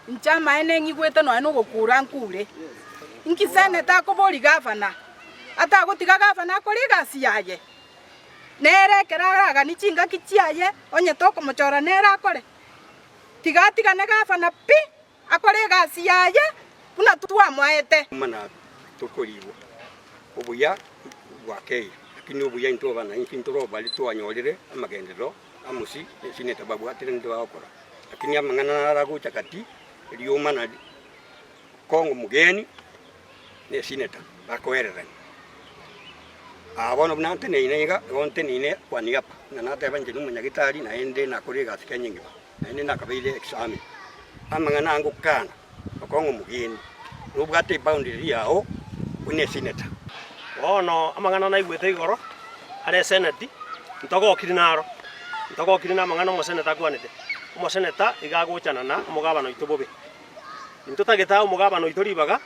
Inche amaene ng'igwete nonya nogokura nkure. Inki seneta akoboria gavana? Atagotiga gavana akore egasi yaye? Nere ekero araganie chingaki chiaye, onye tokomochora nere akore. Tiga atigane gavana pi, akore egasi yaye buna twamoete. Mana tokorigwa obuya bwakeire, lakini obuya intwe abana inki ntorobaria twanyorire amagenderero amosi esinete babwatire ninde bagokora. Lakini amang'ana naro agocha gati, riomana kong'o omogeni na esineta bakoererania. Aa bono buna nteneine iga, igo nteneine kwa niaba, buna nateba inche nomonyagitari naende nakore egasi Kenya engima, naende nakabeire ex-army. Amang'ana aya ngokana, okong'a omogeni, nobwate eboundary yao buna esineta. Bono amang'ana naigwete igoro are eseneti, ntogokiri naro, ntogokiri namang'ana omoseneta akwanete. Omoseneta iga agochana na omogabana oito bobe. Intotagete ae omogabana oito ribaga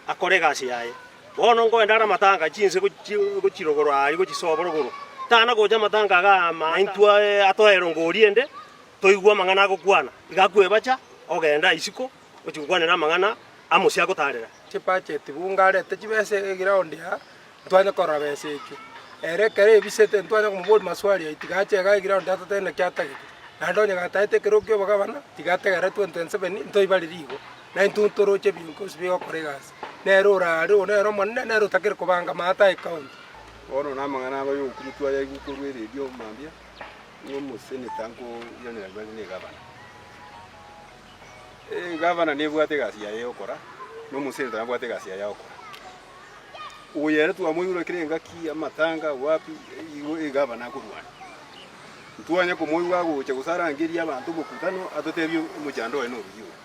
akore egasi yaye. Bono nkoenda are amatanga chinse gochia rogoro aria gochia sobo rogoro, tana gocha amatanga iga ama intwe atoe erongori ende, toigwe amang'ana agokwana. Iga akwebacha, ogenda isiko gochia gokwanera amang'ana amosie agotarera. Chibudget bunge arete chibesa eground aa, ntwanye korora besa echio. Ere ekero ebisete ntwanye komoboria maswali ayio tiga ache igaa eground atotebie naki atagete. Naende onye gataete ekerogo kia obogabana, tiga ategerere 2027 ntoibarere igo. Na intwe ntoroche ebinto bigokora egasi. Nere ore are oyo nere omonene, nere otakire kobanga maate aye county. Bono namang'ana aba y'ogokumia twayaigwa korwa eredio mambia, ng'a omoseneta nkoiranera bare na egavana. Egavana nebwate egasi yaye yogokora, na omoseneta nabwate egasi yaye agokora. Oyo ere twamoigure kera engaki amatanga wapi, igo egavana akorwana. Ntwanya komoigwa agocha gose arangerie abanto omokutano atotebie omochando oye noruya oyo.